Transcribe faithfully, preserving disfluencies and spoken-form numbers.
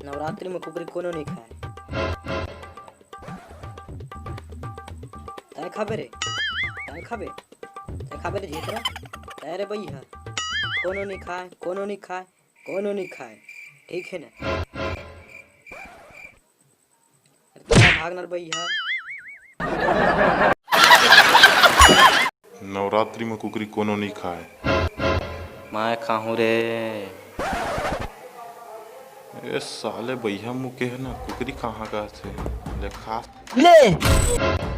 नवरात्रि में कुकरी कोनो नहीं खाए। तय खाबे रे, तय खाबे, तय खाबे रे झितरा, तय रे बइहा। कोनो नहीं खाए, कोनो नहीं खाए, कोनो नहीं खाए, ठीक है ना? अरे तय भाग न रे बइहा। नवरात्रि में कुकरी कोनो नहीं खाए। मैं खाहूँ रे। ए साले बइहा मुके है ना, कुकरी कहाँ का थे? ले खा। ले।